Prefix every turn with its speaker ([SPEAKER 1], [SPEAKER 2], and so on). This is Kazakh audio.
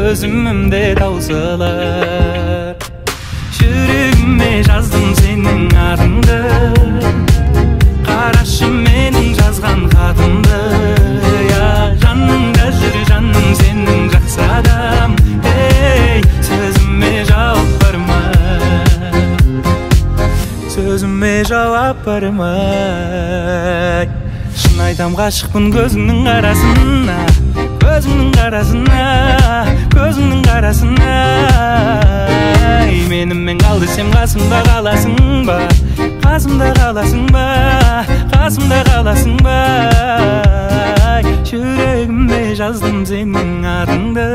[SPEAKER 1] Төзімім де таусылар. Жүрегіме жаздым сенің атыңды, қарашы менің жазған хатымды. Жаныңда жүр жаным сенің жақсы адам, ей, сөзіме жауап бар ма? Сөзіме жауап бар ма? Шын айтам, ғашықпын көзіңнің қарасына, көзіңнің қарасына, көзіңнің қарасына. Менімен қал десем қасымда қаласың ба? Қасымда қаласың ба? Қасымда қаласың ба? Жүрегіме жаздым сенің атыңды.